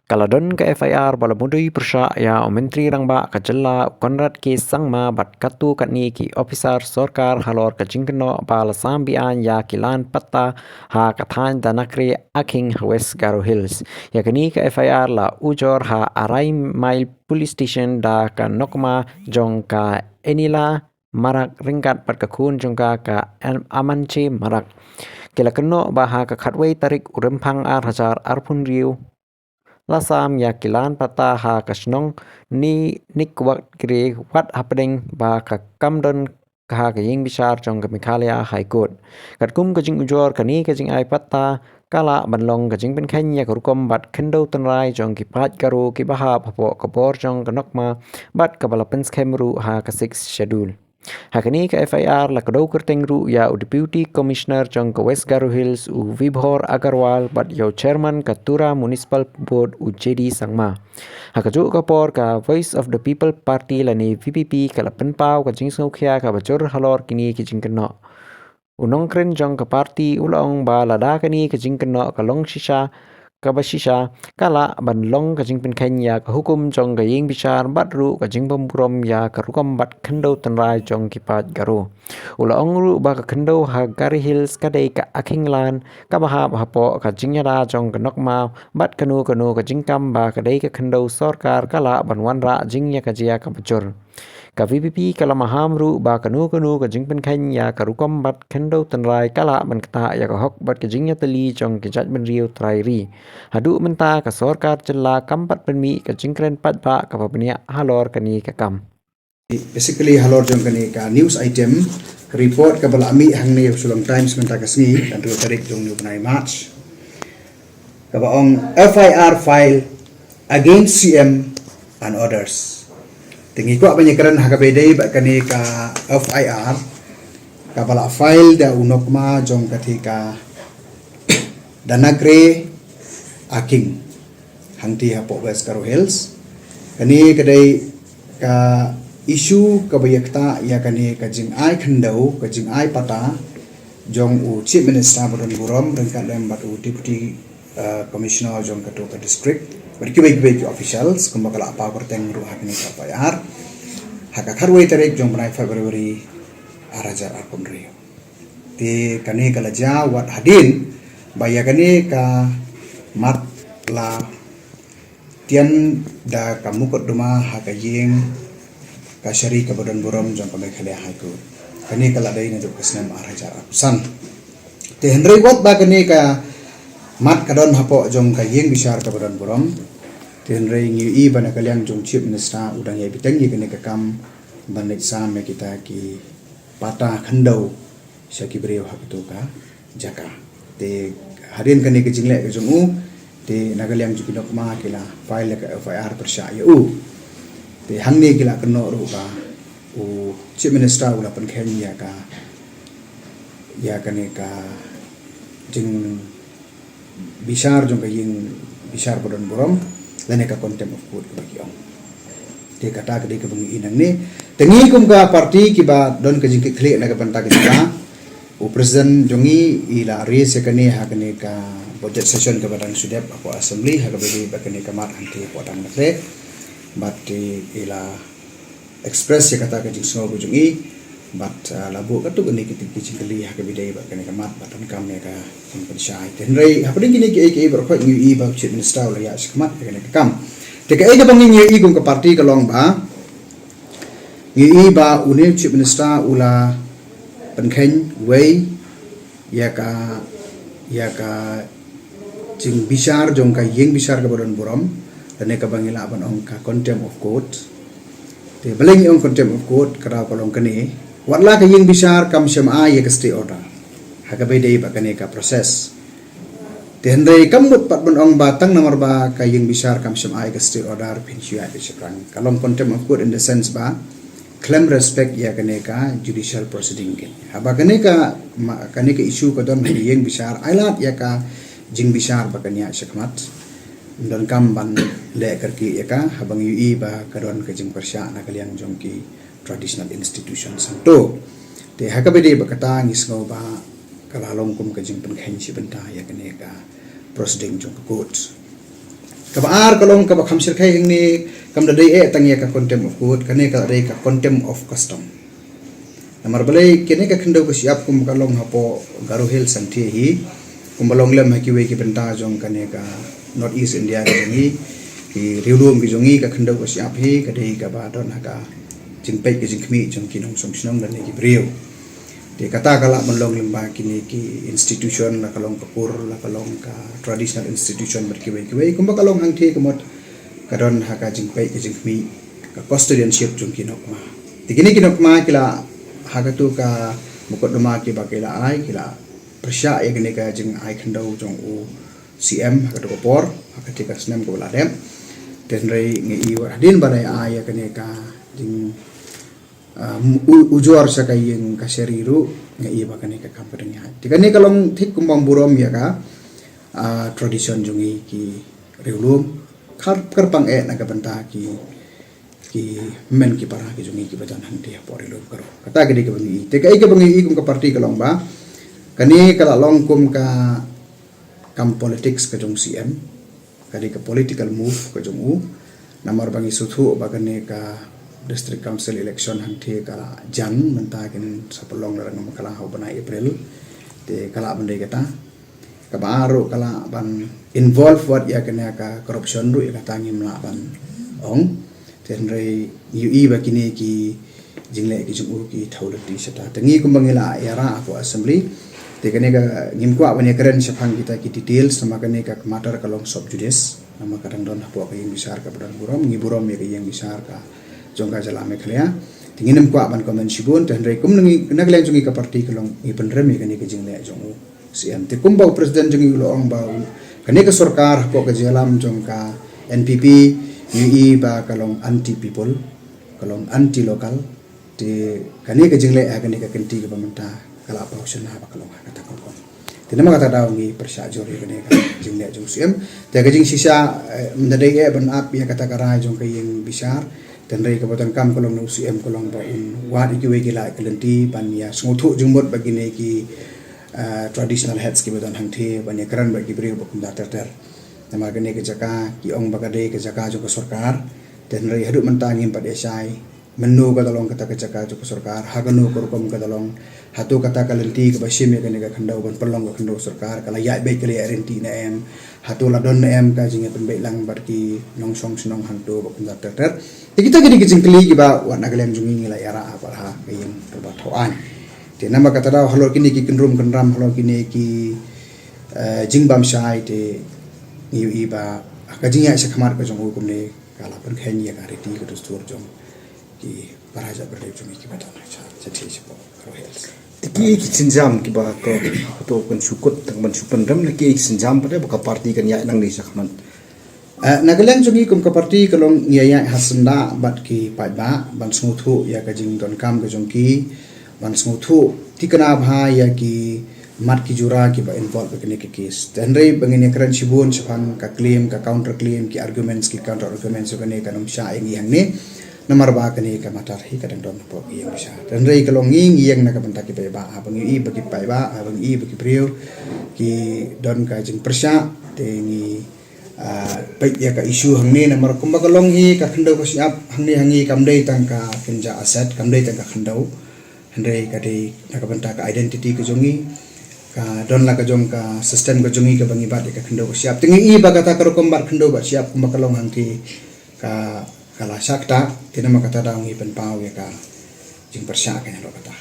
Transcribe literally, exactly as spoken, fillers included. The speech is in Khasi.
Ka la don ka F I R ba la mudui pyrshah ïa u Myntri Rangbah ka jylla u Conrad K Sangma bad katto katne ki ophisar sorkar halor ka jingkynnoh ba la sam beaiñ ïa ki lan patta ha ka thaiñ Danakre Akhing ha West Garo Hills. Ïa kane ka F I R la ujor ha Arai Mile Police Station da ka nokma jong ka Enila Marak ryngkat bad ka khun jong ka ka Amanche Marak. Ki la kynnoh ba ha ka khatwei tarik u Rymphang ar hajar arphew hynriew la sam ïa ki lan patta ha ka shnong Ni Nikwakre wat hapdeng ba ka kam don ka ha ka ïing bishar jong ka Meghalaya High Court. Katkum ka jingujor kane ka jingai patta ka lah ban long ka jingpynkheiñ ïa ka rukom bat khyndew tynrai jong ki paid Garo kiba hap hapoh ka bor jong ka nokma bad kaba la pynskhem ruh ha ka Sixth Schedule. Ha kane ka F I R la kdew kyrteng ruh ïa u Deputy Commissioner jong ka West Garo Hills u Vibhor Agarwal bad ïa u Chairman ka Tura Municipal Board u J D Sangma. Ha kajuh ka por ka Voice of the People Party lane V P P ka la pynpaw ka jingsngewkhia kaba jur halor kine ki jingkynnoh. U nongkren jong ka party u la ong ba lada kane ka jingkynnoh ka long shisha kaba shisha ka lah ban long ka jingpynkheiñ ïa ka hukum jong ka ïing bishar bad ruh ka jingbymburom ïa ka rukom bat khyndew tynrai jong ki paid Garo. U la ong ruh ba ka khyndew ha Garo Hills ka dei ka akhing lan kaba hap hapoh ka jingïada jong ka nokma bad kano kano ka jingkam ba ka dei ka khyndew sorkar ka lah ban wanrah jingïakajia kaba jur. Ka V P P ka la maham ruh ba kano kano ka jingpynkheiñ ïa ka rukom bat khyndew tynrai ka lah ban ktah ïa ka hok bad ka jingïatylli jong ki jaitbynriew trai ri. Haduh mynta ka sorkar jylla kam pat pynmih ka jingkren paidbah kaba bniah halor kane ka kam. Basically halor jong kane ka news item, ka report kaba la mih hangne ha Shillong Times mynta ka sngi, ka hynriew tarik jong une u bnai March, kaba ong F I R file against C M and others. Te ngi kwah ban ïakren ha kaba ïadei bad kane ka F I R kaba la file da u nokma jong ka thika Danakre Akhing hangtei hapoh West Garo Hills. Kane ka dei ka issue kaba ïa ktah ïa kane ka jingai khyndew, ka jingai patta jong u Chief Minister ba don burom ryngkat lem bad u Deputy, uh, Commissioner jong kato ka district bad kiwei kiwei ki officials kumba ka la paw kyrteng ruh ha kane ka F I R ha ka khatwei tarik jong bnai February ar hajar arphew hynriew. Te kane ka la jia wat hadien ba ïa kane ka mat la tian da ka mukotduma ha ka ïing kashari kaba don burom jong ka Meghalaya High Court. Kane ka la dei naduh ka snem ar hajar arphew san. Te hynrei wat ba kane ka mat ka don hapoh jong ka ïing bishar kaba don burom, te hynrei ngi ïohi ba na ka liang jong Chief Minister u dang ïai bteng ïa kane ka kam ban leit sam ïa kita ki patta khyndew sha ki briew ha kato ka jaka. Te hadien kane ka jingleh ka jong u, te na ka liang jong ki nokma ki la file ïa ka F I R pyrshah ïa u. Te hangne ki la kynnoh ruh ba u Chief Minister u la pynkheiñ ïa ka, ïa kane ka jing bishar jong ka ïing bishar ba don burom lane ka contempt of court kaba ki ong. Te kata ka dei kaba ngi i nangne. Te ngi kum ka party kiba don ka jingkitkhlieh na ka bynta ka jylla, u president jong ngi i la raise ïa kane ha kane ka budget session kaba dang shu dep hapoh assembly ha kaba dei ba kane ka mat hangtei hapoh Danakre. Bad i la express ïa kata ka jingsngew ka jong i bad, ah, la buh katto katne ki jingkylli ha kaba ïadei bad kane ka mat bad donkam ïa ka jingpynshai. Te hynrei hapdeng kine kiei kiei baroh khoit ngi ïohi ba u Chief Minister u la ïaid shakhmat ïa kane ka kam. Te kaei kaba ngi ïohi kum ka party ka long ba ngi ïohi ba une u Chief Minister u la pynkheiñ wei ïa ka, ïa ka jingbishar jong ka ïing bishar kaba don burom, lane kaba ngi lah ban ong ka contempt of court. Te balei ngi ong contempt of court, ka daw ka long kane, wat la ka ïing bishar kam shym ai ïa ka stay order ha kaba ïadei bad kane ka process. Te hynrei kam mut pat ban ong ba tang namar ba ka ïing bishar kam shym ai ïa ka stay order phin shu ïaid beit shaphrang. Ka long contempt of court in the sense ba khlem respect ïa kane ka judicial proceeding. Haba kane ka, ma, kane ka issue ka don ha ka ïing bishar, ai lad ïa ka jingbishar ba kan ïaid shakhmat, ym donkam ban leh kyrkieh ïa ka, haba ngi ïohi ba ka don ka jingpyrshah na ka liang jong ki traditional institution sangto. Te ha kaba ïadei bad kata ngi sngew ba ka la long kum ka jingpynkheiñ shi bynta ïa kane ka proceeding jong ka court. Kaba ar ka long kaba kham shyrkhei hangne, kam da dei eh tang ïa ka contempt of court, kane ka dei ka contempt of custom. Namar balei kane ka khyndew ka shyiap kum ka long hapoh Garo Hills sangthie hi, kumba long lem ha kiwei ki bynta jong kane ka North East India ka jong hi, ki riewlum ki jong hi, ka khyndew ka shyiap hi ka dei kaba don ha ka jingpeit ka jingkhmih jong ki nongshong shnong lane ki briew. Te kata ka lah ban long lyngba kine ki institution, la ka long ka kur, la ka long ka traditional institution bad kiwei kiwei, kumba ka long hangthie ka mut ka don ha ka jingpeit ka jingkhmih, ka custodianship jong ki nongkma. Te kine ki nongkma ki la, ha katu ka mukotduma kiba ki la ai, ki la pyrshah ïa kane ka jingai khyndew jong u C M ha katu ka por, ha katu ka snem kaba la dep. Te hynrei nga i wat hadien ba la ai ïa kane ka jing, ah, u-, ujor sha ka ïing kashari ruh, nga i ba kane ka kam ka dang ïaid. Te kane ka long thik kumba burom ïa ka, ah, tradition jong ngi ki riewlum, kyrpang eh na ka bynta ki, ki hynmen ki para ki jong ngi kiba don hangthie hapoh ri lum Garo. Kata ka dei kaba ngi i. Te kaei kaba ngi i kum ka party ka long ba kane ka la long kum ka kam politics ka jong C M, ka dei ka political move ka jong u. Namar ba ngi sngewthuh ba kane ka District Council election hangthie ka la jan, mynta kin sa pynlong la rang ma ka la ha u bnai April. Te ka lah ban dei kata. Kaba ar ruh ka lah ban involve wat ïa kane ka corruption ruh, ïa kata ngim lah ban ong. Te hynrei ngi ïohi ba kine ki jingleh ki jong u ki thaw lynti shata. Te ngi kumba ngi la ïarah hapoh assembly, te kane ka ngim kwah ban ïakren shaphang kita ki details, namar kane ka matter ka long sub judice, namar ka dang don hapoh ka ïing bishar kaba don burom, ngi burom ïa ka ïing bishar ka jong ka jylla Meghalaya. Te ngim kwah ban comment shibun, te hynrei kum na ngi, na ka liang jong ngi ka party ka long ngi pynrem ïa kane ka jingleh jong u C M. Te kumba u president jong ngi u la ong ba u, kane ka sorkar hapoh ka jingïalam jong ka N P P, ngi i ba ka long anti people, ka long anti local. Te kane ka jingleh ha kane ka kynti kaba mynta ka la paw shynna ba ka long ha kata ka rukom. Te namar kata daw ngi pyrshah jur ïa kane ka jingleh jong u C M. Te ka jingshisha, eh, mynta dei eh ban ap ïa kata ka rai jong ka ïing bishar. Te hynrei kaba donkam ka long na u C M ka long ba un wad ïa kiwei ki lad ki lynti ban ïa sngewthuh jingmut bad kine ki, ah, traditional heads kiba don hangthie, ban ïakren bad ki briew ba kumta ter ter. Namar kane ka jaka ki ong ba ka dei ka jaka jong ka sorkar. Te hynrei haduh mynta ngim pat ïa shai mynno ka da long kata ka jaka jong ka sorkar, ha kano ka rukom ka da long, hato kata ka lynti kaba shim ïa kane ka khyndew ban pynlong ka khyndew sorkar ka la ïaid beit, ka la ïaid ryntih ne em, hato la don ne em ka jingïapynbeit lang bad ki nongshong shnong hangto ba kumta ter ter. Te kita ki dei ki jingkylli kiba wat na ka liang jong ngi ngi la ïarah ha ka ïing dorbar thaw aiñ. Te namar kata daw halor kine ki kynrum kynram, halor kine ki, eh, jingbam shai, te ngi ïohi ba ka jingïaid shakhmat ka jong u kumne ka la pynkheiñ ïa ka riti ka dustur jong ki para jait bynriew jong ngi kiba don ha sha, sha, sha, shapoh Garo Hills. Te ki, ki sienjam kiba ka, to kan shu kut tang ban shu pynrem, na ki, ki sienjam pat ba ka party kan ïaid nangne shakhmat. Eh, na ka liang jong ngi kum ka party ka long ngi ïaid ha syndah bad ki paidbah ban sngewthuh ïa ka jingdonkam ka jong ki, ban sngewthuh thikna bha ïa ki mat ki jura kiba involve ha kane ka case. Te hynrei ba ngin ïakren shibun shaphang ka claim, ka counter claim, ki arguments, ki counter arguments, ïa kane kan ym shah ïa ngi hangne. Namar ba kane ka matter hi ka dang don hapoh ka ïing bishar. Te hynrei ka long ngi ngi ïeng na ka bynta ki paidbah, haba ngi ïohi ba ki paidbah, haba ngi ïohi ba ki briew ki don ka jingpyrshah, te ngi, ah, peit ïa ka issue hangne, namar kumba ka long hi ka khyndew ka shyiap hangne ha ngi kam dei tang ka kynja asset, kam dei tang ka khyndew. Hynrei ka dei na ka bynta ka identity ka jong ngi, ka don la ka jong ka system ka jong ngi kaba ngi bat ïa ka khyndew ka shyiap. Te ngi i ba kata ka rukom bat khyndew bat shyiap kumba ka long hangthie ka, ka la shah kata, te namar kata daw ngi pynpaw ïa ka jingpyrshah ka ïa la kata.